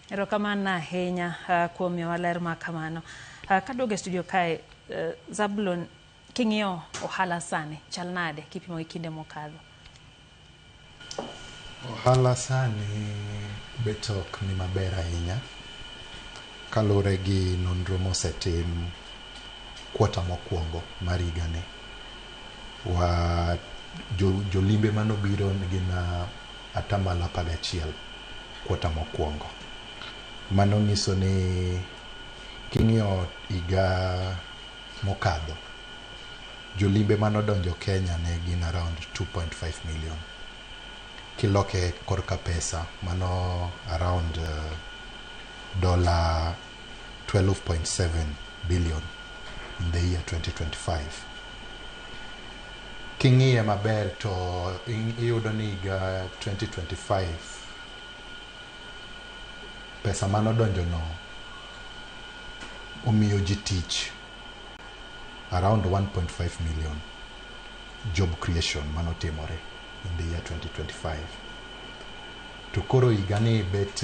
Erokamano ahinya kuom miyowa ler ma kamano. Kaduogo e studio kae, Zablon, king'iyo ohala sani, chal nade kipimo gi kinde mokadho? Ohala sani bet ok ni maber ahinya kaluwore gi nonro mosetim quarter mokwongo mar higani. Wa jolimbe manobiro gin 11% quarter mokwongo. Mano nyiso ni king'iyo higa mokadho, jolimbe manodonjo Kenya ne gin around 2.5 million. Kiloke korka pesa, mano around dollar 12.7 billion in the year 2025. King'iye maber to iyudo ni higa 2025 pesa manodonjo no omiyo ji tich around 1.5 million job creation manotimore in the year 2025. To koro higani bet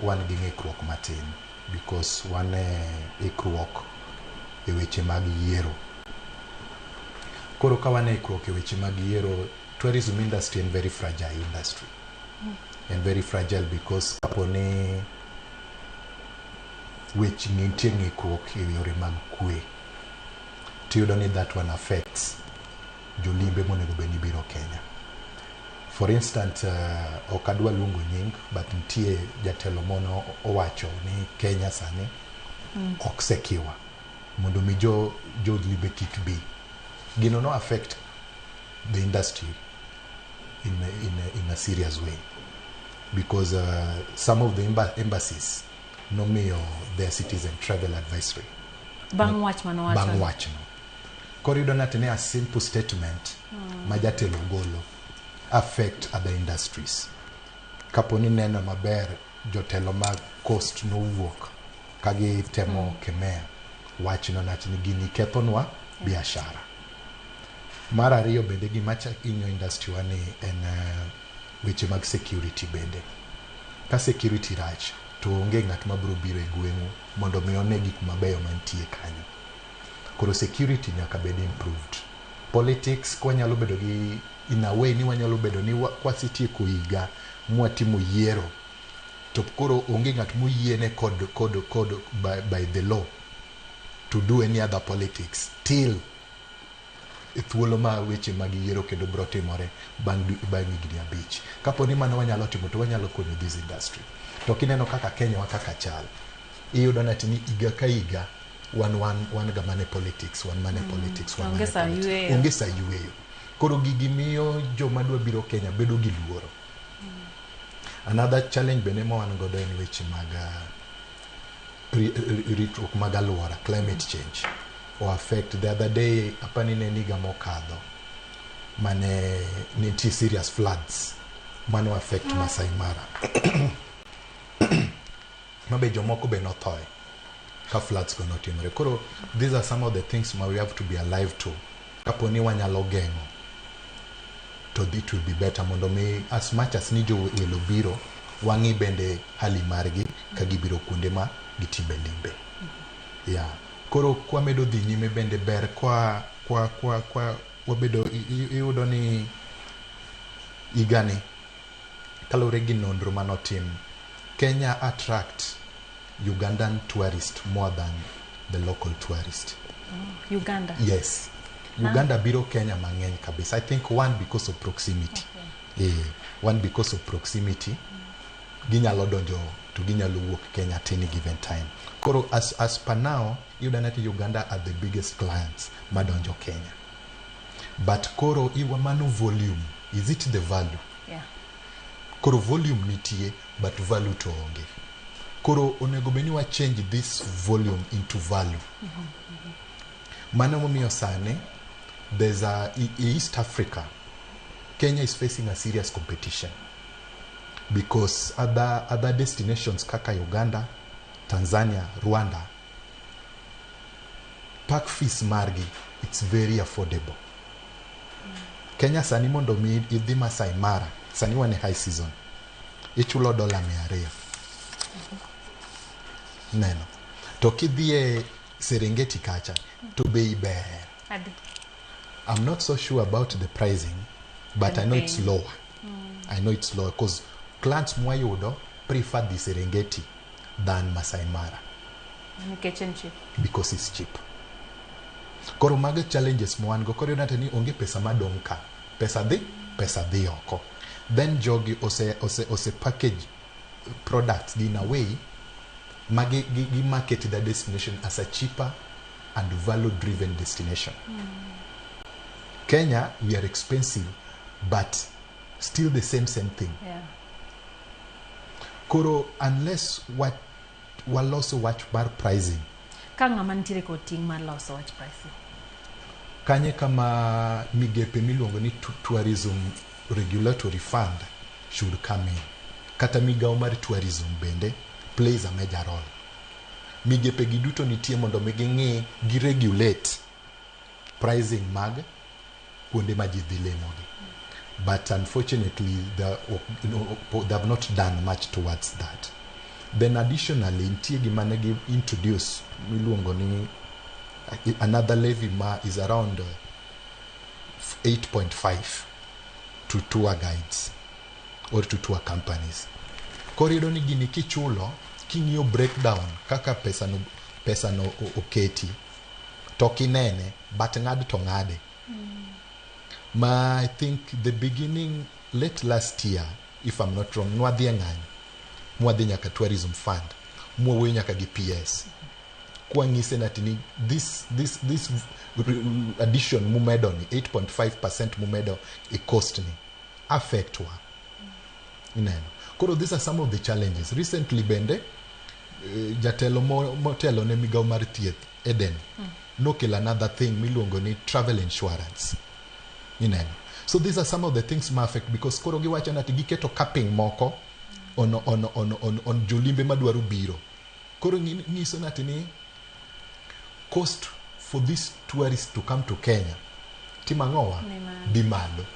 wan gi ng'ikruok matin because wan e ikruok e weche mag yiero. Koro ka wan e ikruok e weche mag yiero, tourism industry en very fragile industry. En very fragile because kapo ni weche nitie ng'ikruok e yore mag kwe, tiyudo ni that one affects jolimbe monego bed ni biro Kenya. For instance, ok adwa luongo nying, but nitie jatelo mono owacho ni Kenya sani ok secure mondo mi jo jolimbe kik bi. Gino no affect the industry in a serious way because some of the embassies nomiyo their citizen travel advisory bang' wach manowacho. Bang' wachno. Koro iyudo ni ne a simple statement ma jatelo golo affect other industries. Kapo ni neno maber, jotelo mag coast nowuok ka gitemo kemea wachno nach ni gini kethonwa biashara. Mar ariyo bende, gima chak hinyo industry wa ni en weche mag security bende. Ka security rach to onge ng'at mabiro biro e gweng'u mondo mi one gik mabeyo mantie kanyo. Koro security nyaka bed improved. Politics kwanyalo bedo gi in a way ni wanyalo bedo ni kwasetieko higa mwatimo yiero to koro onge ng'at moyiene kod by the law to do any other politics till e thuolo ma weche mag yiero kendo biro timore bang' higni 5. Kapo ni mano wanyalo timo to wanyalo konyo this industry. To kineno kaka Kenya wa kaka chal, iyudo nati ni higa ka higa wan ga mane politics, wan mane politics, wan Onge mane sa politics. Yueyo. Onge sa yueyo. Koro gigi miyo joma dwa biro Kenya bedo gi luoro. Another challenge bende ma wan godo en weche mag ritruok mag alwora, climate change o affect. The other day, apani ne en higa mokadho mane nitie serious floods mano affect Masai Mara mabe jomoko be nothoe ka floods go notimore. Koro these are some of the things ma we have to be alive to. Kapo ni wanyalo geng'o to it will be better mondo mi as much as ni jo welo biro, wang'i bende hali margi ka gibiro kuonde ma gitime limbe. Yeah. Koro kwamedo dhi nyime bende ber kwa wabedo iyudo ni higani kaluwore gi nonro manotim, Kenya attract Ugandan tourist more than the local tourist. Uganda? Yes. Uganda biro Kenya mang'eny kabisa. I think one, because of proximity. One, because of proximity. Ginyalo donjo to ginyalo wuok Kenya at any given time. Koro as per now, iyudo ni Uganda are the biggest clients madonjo Kenya. But koro iwa mano volume, is it the value? Yeah. Koro volume nitie but value to onge. Koro onego bed ni wa change this volume into value. Mano momiyo sani there's a East Africa, Kenya is facing a serious competition because other destinations kaka Uganda, Tanzania, Rwanda, park fees margi it's very affordable. Kenya sani mondo mi idhi Masai Mara, sani wan e high season, ichulo dola 200. Neno. To kidhi e Serengeti kacha to bei ber. Adi. I'm not so sure about the pricing, but I know it's Piny. lower. I know it's lower because clients mwayudo prefer the Serengeti than Masai Mara Nikech en cheap. Because it's cheap. Koro mago challenges ma wan go. Koro iyudo ni onge pesa madong' ka. Pesa dhi oko. Then jogi ose package products gi in a way ma gi market the destination as a cheaper and value driven destination. Kenya, we are expensive, but still the same thing. Koro unless what waloso wach mar pricing. Ka ng'ama nitiere kod ting' mar loso wach pricing? Kanye kama migepe miluongo ni Tourism Regulatory Fund should come in. Kata migawo mar tourism bende plays a major role. Migepe gi duto nitie mondo mi ging'i gi regulate pricing mag kuonde ma ji dhi lemogi. But unfortunately, they have not done much towards that. Then additionally, nitie gima ne gi introduce miluongo ni another levy ma is around 8.5 to tour guides or to tour companies. Koro iyudo ni gini kichulo, king'iyo breakdown kaka pesano oketi, to ok inene, but ng'ad to ng'ade. Ma I think the beginning late last year, if I'm not wrong, nwadhi e ng'anyo, mwadhi nyaka Tourism Fund, mwawuoyo nyaka gi PS. Kwang'ise nati ni this addition mumedo ni 8.5% mumedo e cost ni affect wa. Ineno. Koro these are some of the challenges. Recently bende, jatelo motelo ne migawo mar thieth, Eden, nokelo another thing miluongo ni travel insurance. Ineno. So these are some of the things ma affect because koro giwacho nati giketo capping moko on jolimbe madwaro biro. Koro nyiso nati ni cost for this tourist to come to Kenya timo ang'owa? Ni malo. Dhi malo.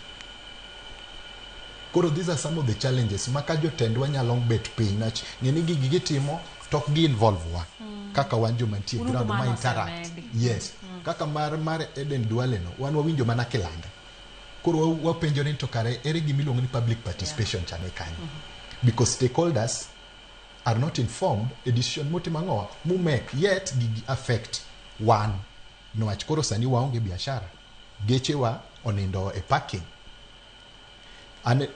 Koro these are some of the challenges ma ka jotendwa nyalo bet piny nach ng'e ni gigi gitimo to ok gi involve wa kaka wan joma nitie Unu ground ma kumano interact. osemedi. Yes, kaka mar Eden Duale no, wan wawinjo mana kilande. Koro wapenjo ni to kare ere gima iluongo ni public participation chane kanyo, because stakeholders are not informed e decision motimo ang'owa mumek, yet gigi affect wan niwach koro sani waonge biashara, gechewa onindo e parking. An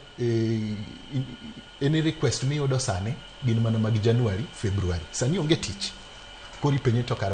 any request miyudo sani gin mana mag January, February. Sani onge tich. Koro ipenjo to kare